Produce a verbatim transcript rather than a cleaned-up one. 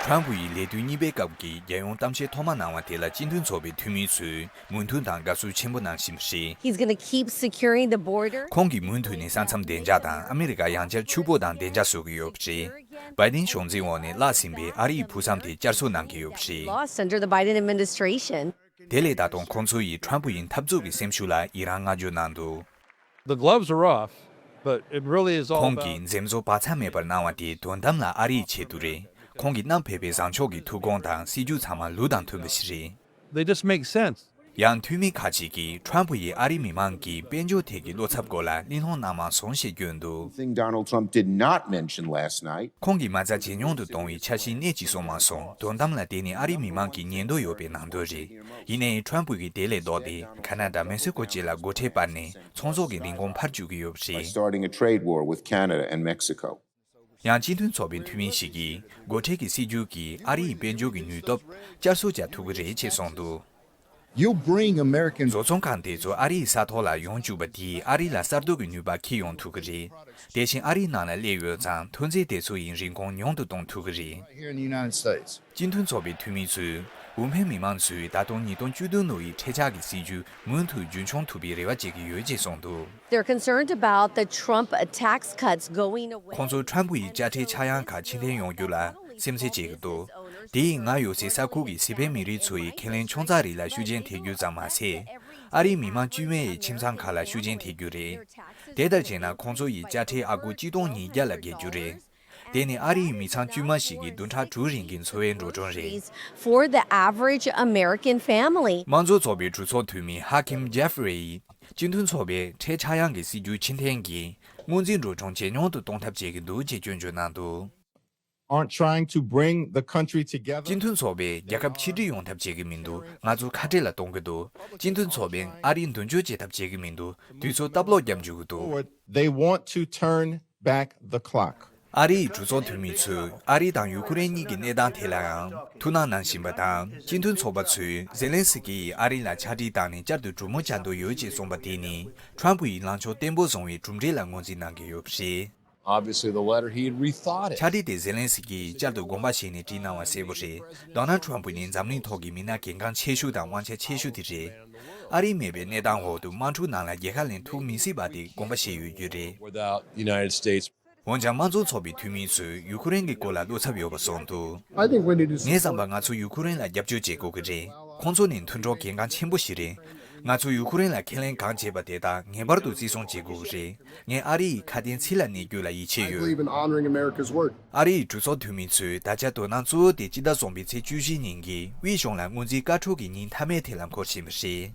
ཁྲམ་ཕུ་ཡི་ལས་དུས་གཉིས་པའི་སྐབས་ཀྱི་རྒྱལ་ཡོངས་གཏམ་བཤད་ཐོག་མ་གནང་བ་དེ་ལ་སྤྱི་མཐུན་ཚོགས་པའི་འཐུས་མི་ཚོས་མོས་མཐུན་དང་དགའ་བསུ་ཆེན་པོ་གནང་བཞིན་པ་རེད། He's going to keep securing the border. ཁོང་གིས་མུ་མཐུད་ནས་ས་མཚམས་བདེ་འཇགས་དང་ཨ་མི་རི་ཀ་ཡང་བསྐྱར་ཕྱུག་པོ་དང་བདེ་འཇགས་བཟོ་གི་ཡོད་པ་རེད། བའི་ཌེན་གཞུང་འཛིན་འོག་ནས་བརླག་ཟིན་པའི་ཨ་རིའི་ཕུགས་བསམ་དེ་བསྐྱར་གསོ་གནང་གི་ཡོད་པ་རེད། Lost under the Biden administration. དེ་ལས་ད་དུང་ཁོང་ཚོ་ཡིས་ཁྲམ་ཕུ་ཡི་འཐབ་རྩོད་ཀྱི་སེམས་ཤུགས་ལ་ཡི་རངས་བསྔགས་བརྗོད་གནང་འདུག The gloves are off, but it really is all ཁོང་about གིས་འཛེམ་བཟོ་བག་ཚ་མེད་པར་གནང་བ་དེ་དོན་དམ་ལ་ཨ་རིའི་ཆེད་དུ་རེད། ཁོང་གི་བསྣམས་ཕེབས་པའི་བཟང་ཕྱོགས་ཀྱི་ཐུགས་དགོངས་དང་སྲིད་ཇུས་ཚང་མ་ལུགས་དང་མཐུན་པ་ཞིག་རེད། They just make sense. ཡང་འཐུས་མི་ཁག་ཅིག་གིས་ཁྲམ་ཕུ་ཡིས་ཨ་རིའི་མི་མང་གི་དཔལ་འབྱོར་ཐད་ཀྱི་བློ་འཚབ་སྐོར་ལ་གླེང་སློང་གནང་མ་སོང་ཞེས་བརྗོད་འདུག Thing Donald Trump did not mention last night. ཁོང་གིས་མ་རྩ་ཇེ་ཉུང་དུ་གཏོང་བའི་འཆར་གཞི་སྣེ་གཅིག་གསུངས་མ་སོང་། དོན་དམ་ལ་དེ་ནི་ཨ་རིའི་མི་མང་གི་ཉན་འདོད་ཡོད་པའི་ནང་དོན་རེད། ཡིན་ནའི་ཁྲམ་ཕུ་གིས་དེ་ལས་ལྡོག་སྟེ་ཁ་ན་ཌ་མེག་སི་ཀོ་བཅས་ལ་སྒོ་ཁྲལ་སྤར་ནས་ཚོང་ཟོག་གི་རིན་གོང་འཕར་བཅུག་གི་ཡོད་པ་By རེད། starting a trade war with Canada and Mexico. ཡང་སྤྱི་མཐུན་ཚོགས་པའི་འཐུས་མི་ཞིག་གིས་སྒོ་ཁྲལ་གྱི་སྲིད་ཇུས་ཀྱིས་ཨ་རིའི་དཔལ་འབྱོར་གྱི་ནུས་སྟོབས་བསྐྱར་གསོ་བྱ་ཐུབ་ཀྱི་རེད་ཅེས་གསུངས་འདུག You bring American བཟོ་ཚོང་ཁང་དེ་ཚོ་ཨ་རིའི་ས་ཐོག་ལ་ཡོང་བཅུག་པ་དེས་ཨ་རི་ལ་གསར་གཏོད་ཀྱི་ནུས་པ་འཁྱེར་ཡོང་ཐུབ་ཀྱི་རེད། དེ་བཞིན་ཨ་རིའི་ནང་ལ་སླེབས་ཡོད་ཙང་ཐོན་རྫས་དེ་ཚོ་ཡི་རིན་གོང་ཉུང་དུ་གཏོང་ཐུབ་ཀྱི་རེད། here in the United States. སྤྱི་མཐུན་ཚོགས་པའི་འཐུས་མི་ཚོས་ཝུ་ཧྥེན་མི་མང་ཚོས་ད་དུང་ཉིས་སྟོང་བཅུ་བདུན་ལོ་ཡི་འཕྲེད་ཆག་གི་སྲིད་ཇུས་མུ་མཐུད་རྒྱུན་འཁྱོངས་ཐུབ་པའི་རེ་བ་བྱེད་ཀྱི་ཡོད་ཅེས་གསུངས་འདུག They're concerned about the Trump tax cuts going away. ཁོང་ཚོས་ཁྲམ་ཕུ་ཡི་དཔྱ་ཁྲལ་ཆག་ཡང་ཁག་ཕྱིར་འཐེན་ཡོང་རྒྱུ་ལ་སེམས་འཚབ་བྱེད་ཀྱི་འདུག་དེས་ང་ཡོད་སའི་ས་ཁུལ་གྱི་སི་པན་མི་རིགས་ཚོ་ཡི་ཁེ་ལས་ཆུང་ཙག་རིགས་ལ་ཤུགས་རྐྱེན་ཐེབས་རྒྱུ་ཙམ་མ་ཟད། ཨ་རིའི་མི་མང་དཀྱུས་མའི་ཁྱིམ་ཚང་ཁག་ལ་ཤུགས་རྐྱེན་ཐེབས་རྒྱུ་རེད། དེ་ལྟར་བྱས་ན་ཁོང་ཚོ་ཡི་དཔྱ་ཁྲལ་ཨ་སྒོར་གཅིག་སྟོང་ཉིས་བརྒྱ་ལ་བརྒལ་རྒྱུ་རེད། དེ་ནི་ཨ་རིའི་མི་ཚང་དཀྱུས་མ་ཞིག་གི་བདུན་ཕྲག་དྲུག་རིང་གི་འཚོ་བའི་འགྲོ་གྲོན་རེད། For the average American family. དམངས་གཙོ་ཚོགས་པའི་གྲོས་ཚོགས་འཐུས་མི་ཧ་ཁིམ་ཇེ་ཧྥི་རེ་ཡིས་སྤྱི་མཐུན་ཚོགས་པའི་ཁྲལ་ཆག་ཡང་གི་སྲིད་ཇུས་ཕྱིར་འཐེན་གྱིས་སྔོན་རྩིས་འགྲོ་གྲོན་ཇེ་ཉུང་དུ་གཏོང་ཐབས་བྱེད་ཀྱི་འདུག་ཅེས་སྐྱོན་བརྗོད་གནང་འདུག Aren't trying to bring the country together. སྤྱི་མཐུན་ཚོགས་པས་རྒྱལ་ཁབ་ཆིག་སྒྲིལ་ཡོང་ཐབས་བྱེད་ཀྱི་མི་འདུག་ང་ཚོ་ཁ་བྲལ་ལ་གཏོང་གི་འདུག་སྤྱི་མཐུན་ཚོགས་པས་ཨ་རི་མདུན་སྐྱོད་བྱེད་ཐབས་བྱེད་ཀྱི་མི་འདུག་དུས་ཚོད་སྟབས་ལོག་རྒྱབ་འཇུག་གི་འདུག Forward. They want to turn back the clock. ཨ་རིའི་གྲོས་ཚོགས་འཐུས་མི་ཚོས་ཨ་རི་དང་ཡུ་ཁུ་རེན་གཉིས་ཀྱི་གནས་སྟངས་ཐད་ལའང་ཐུགས་སྣང་གནང་བཞིན་པ་དང་། སྤྱི་མཐུན་ཚོགས་པ་ཚོས་ཛེ་ལན་སི་ཀི་ཡིས་ཨ་རི་ལ་ཕྱག་བྲིས་བཏང་ནས་བསྐྱར་དུ་གྲོས་མོལ་བྱ་འདོད་ཡོད་ཅེས་གསུངས་པ་དེ་ནི་ཁྲམ་ཕུ་ཡི་ལངས་ཕྱོགས་བརྟན་པོ་བཟུང་བའི་གྲུབ་འབྲས་ལ་ངོས་འཛིན་གནང་གི་ཡོད་པ་རེད། Obviously, the letter he had rethought it. ཕྱག་བྲིས་དེ་ཛེ་ལན་སི་ཀི་ཡིས་བསྐྱར་དུ་དགོངས་པ་བཞེས་ནས་བྲིས་གནང་བ་གསལ་པོ་རེད། ཌོ་ནལ་ཁྲམ་ཕུ་ནི་འཛམ་གླིང་ཐོག་གི་མི་སྣ་གལ་འགངས་ཆེ་ཤོས་དང་དབང་ཆ་ཆེ་ཤོས་དེ་རེད། ཨ་རི་མེད་པའི་གནས་སྟངས་འོག་ཏུ་དམག་འཁྲུག་ནང་ལ་རྒྱལ་ཁ་ལེན་ཐུབ་མི་སྲིད་པ་དེ་དགོངས་པ་བཞེས་ཡོད་རྒྱུ་རེད། Without the United States. འོན་ཀྱང་དམངས་གཙོ་ཚོགས་པའི་འཐུས་མི་ཚོས་ཡུ་ཁུ་རེན་གྱི་སྐོར་ལ་བློ་འཚབ་ཡོད་པ་གསུངས་འདུག I think we need to. ངའི་བསམ་པར་ང་ཚོ་ཡུ་ཁུ་རེན་ལ་རྒྱབ་སྐྱོར་བྱེད་དགོས་ཀྱི་རེད། ཁོང་ཚོ་ནི་མཐུན་གྲོགས་གལ་འགངས་ཆེན་པོ་ཞིག་རེད། ང་ཚོ་ཡུ་ཁུ་རེན་ལ་ཁས་ལེན་གང་བྱས་པ་དེ་དག་ངེས་པར་དུ་བརྩི་སྲུང་བྱེད་དགོས་ཀྱི་རེད། ངས་ཨ་རི་ཡི་ཁ་དན་ཚིག་ལ་གནས་རྒྱུ་ལ་ཡིད་ཆེས་I ཡོད། believe in honoring America's word. ཨ་རི་ཡི་གྲོས་ཚོགས་འཐུས་མི་ཚོས་ད་ཆ་དོ་སྣང་གཙོ་བོ་དེ་སྤྱི་ཟླ་གསུམ་པའི་ཚེས་བཅུ་བཞི་ཉིན་གྱི་དབུས་གཞུང་ལ་སྔོན་རྩིས་བཀའ་འཁྲོལ་གྱི་ཉིན་མཐའ་མའི་ཐད་ལ་འཁོར་བཞིན་པ་རེད།